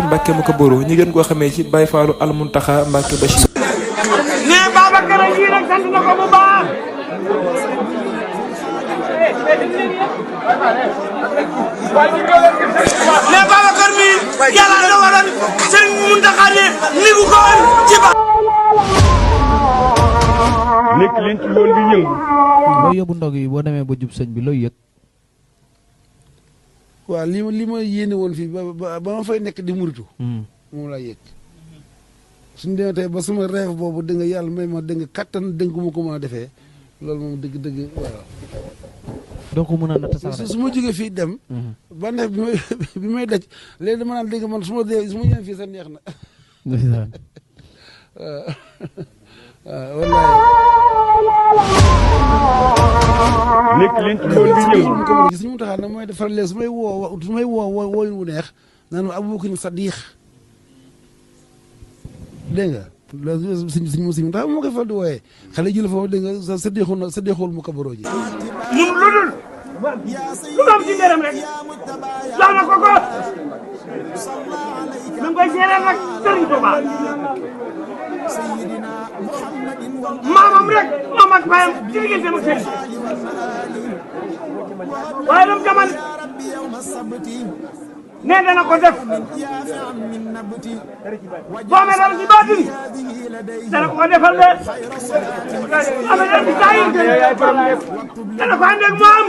Mbacke mu ko boro ñi gën koo xamee ci Baye Fallou Al Muntaxa Mbacke Bachir. nee Babacar yi nag sant na ko bu baax. nee Babacar mi yàlla dogalal sëñ Muntaxa ne ni ku ko woon ci ba. nekk leen ci yoon bi yëngu. boo yóbbu ndog yi boo demee ba jub sëñ bi looy yëg. waaw li ma yéene woon fii ba ma fay nekk di muritu moom laa yëg suñu demee tey ba suma rêve boobu da nga yàlla may ma da nga kattan dënk ma ko mën a defee loolu moom dëgg waaw doo ko mën a natt sax su ma jógee fii dem ba neex bi may daj léegi dama naan dégg man su ma ñëwee fii sax neex na waaw wallaay nekk leen ci yoon bi yëngu. suñu taxaw nag mooy defar léegi su may woo wooyu wu neex naan ma Abubakar Sadiq dégg nga loolu suñu taxaw moo koy fal di wooyee xale ji la foofu dégg nga Sadiqul mu kabaroo ji mun lu dul lu am ci ndërëm rek jox na ko ko na nga koy seereel nag Sëriñ Tuuba maamam rek moom ak baayam ci diggante ak sëriñ waaye lu mu jaman nee dana ko def boo amee dara ci baatin dana ko defal de amee dara ci saa yi dana ko ànd ak moom